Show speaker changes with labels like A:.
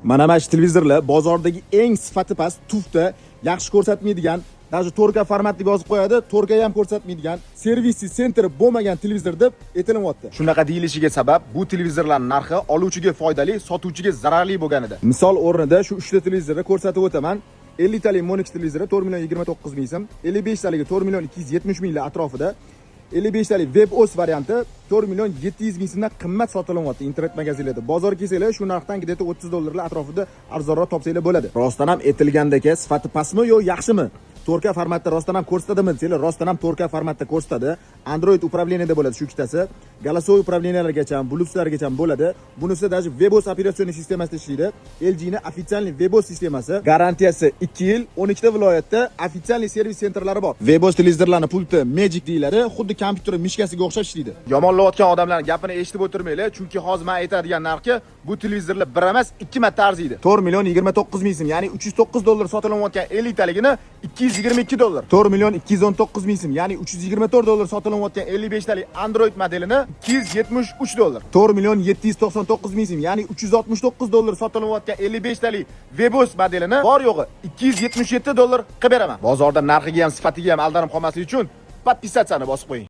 A: Mana shu televizorlar bozordagi eng sifati past, туфта, yaxshi ko'rsatmaydigan, даже 4K format deb yozib qo'yadi, 4K ham ko'rsatmaydigan, сервис центр bo'lmagan televizor deb aytilyapti. Shunaqa deyilishiga sabab bu televizorlar narxi oluvchiga foydali, sotuvchiga zararli bo'lganida. Misol o'rnida shu 3 ta televizorni ko'rsatib o'taman. 50 talik Monix televizori 4 million 29 ming so'm, 55 taligi 4 million 270 minglar atrofida, 55 talik WebOS varianti 4 million 700 ming so'mdan qimmat sotilyapti internet magazinlarda. Bozorga kelsanglar, shu narxdan где-то 30 dollarlar atrofida arzonroq topsanglar bo'ladi. Rostdan ham aytilgandek, sifati pastmi yo yaxshimi? 4K formatda rostdan ham ko'rsatadimi desanglar, rostdan ham 4K formatda ko'rsatadi. Android управление da bo'ladi shu ikkitasi. Голосовой управления largacha, Bluetoothlargacha bo'ladi. Bunisi даже WebOS операционный sistemasida ishlaydi. LG ni официальный WebOS sistemasi. Garantiyasi 2 yil, 12 ta viloyatda официальный сервис центр lari bor. WebOS televizorlarni pulti Magic deyiladi, xuddi kompyuter мышка siga o'xshab ishlaydi. Yomonlayotgan odamlarning gapini eshitib o'tirmanglar, chunki hozir men aytadigan narxga bu televizorlar bir emas, ikki marta arziydi. 4 million 29 ming so'm, ya'ni 309 dollar sotilayotgan 50 taligini 222 dollar. 4 million 219 ming so'm, ya'ni 324 dollar sotilayotgan 55 talik Android modelini 273 dollar. 4 million 799 ming so'm, ya'ni 369 dollar sotilayotgan 55 talik WebOS modelini bor yo'g'i 277 dollar qilib beraman. Bozorda narxiga ham, sifatiga ham aldanib qolmaslik uchun подписаться ni bosib qo'ying.